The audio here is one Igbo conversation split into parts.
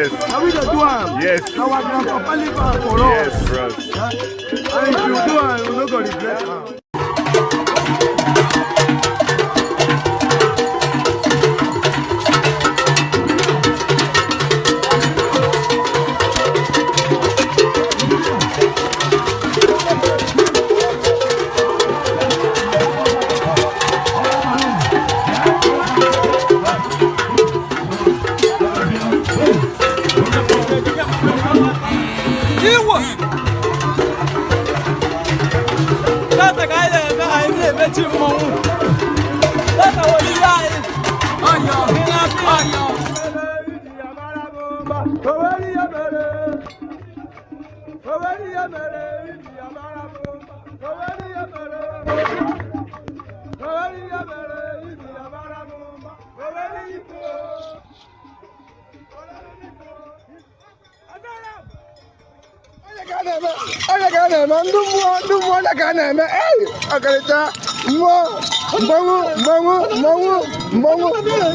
Yes. Na we dey do am. Yes. Na our grandpapa leave am for us. Yes, bros. And if you do am, you no go regret am. Iwo tata ka anyị na-eme, anyị na-emechi mmọnwụ tata olili anyị ọyọ ọyọ. Onye ka a na-eme ndị mmụọ, ndị mmụọ, onye ka a na-eme ei ọkarịcha mmụọ, mmọnwụ, mmọnwụ, mmọnwụ, mmọnwụ,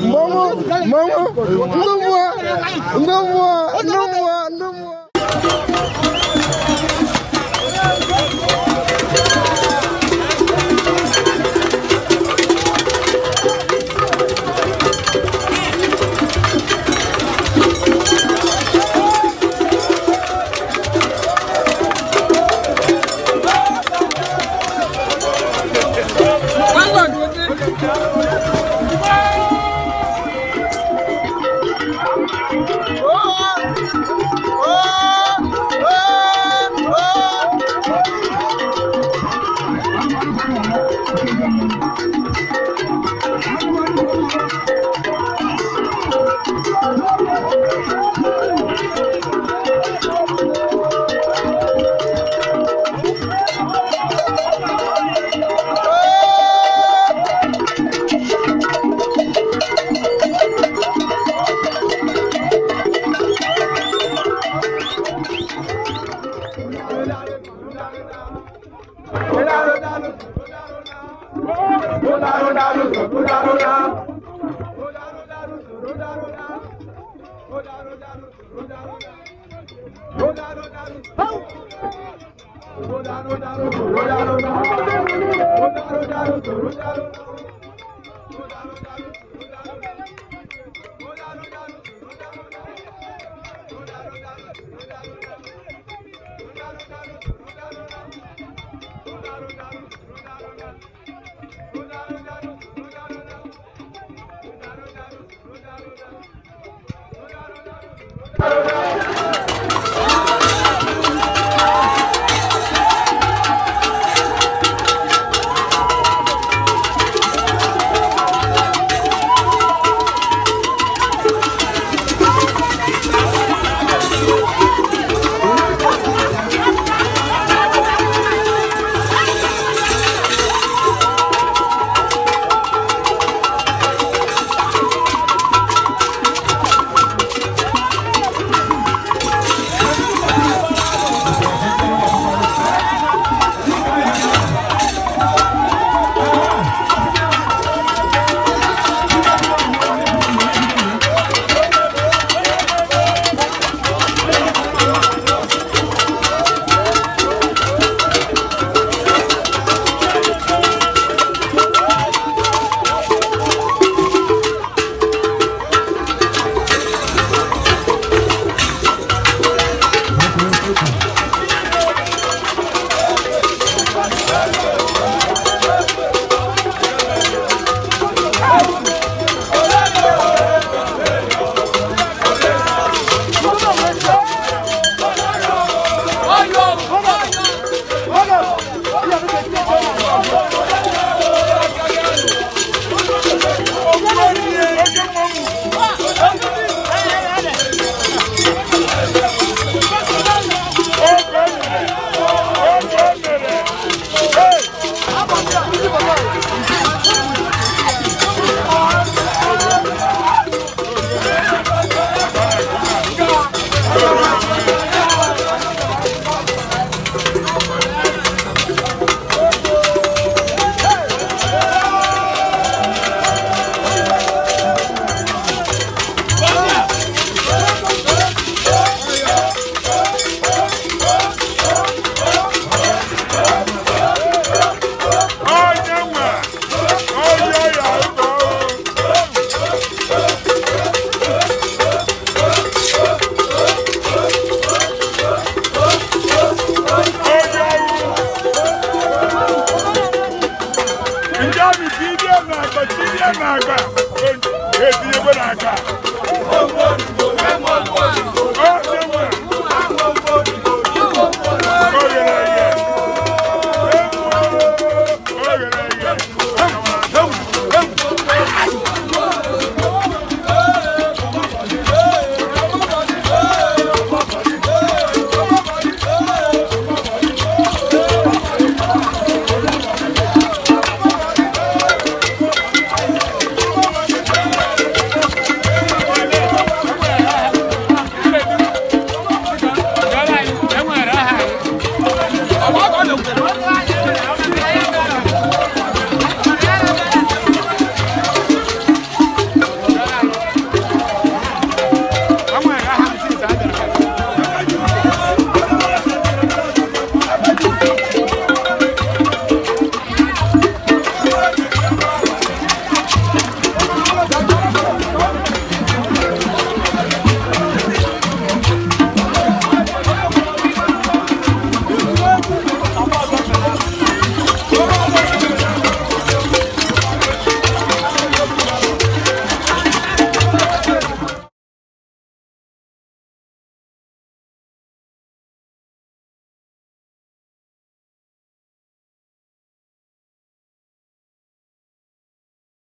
mmọnwụ, mmọnwụ, ndị mmụọ, ndị mmụọ, ndị mmụọ, ndị mmụọ. Ndị amị tinye n'akpa, tinye n'akpa, etinyekwe n'akpa. Ọ dị mma.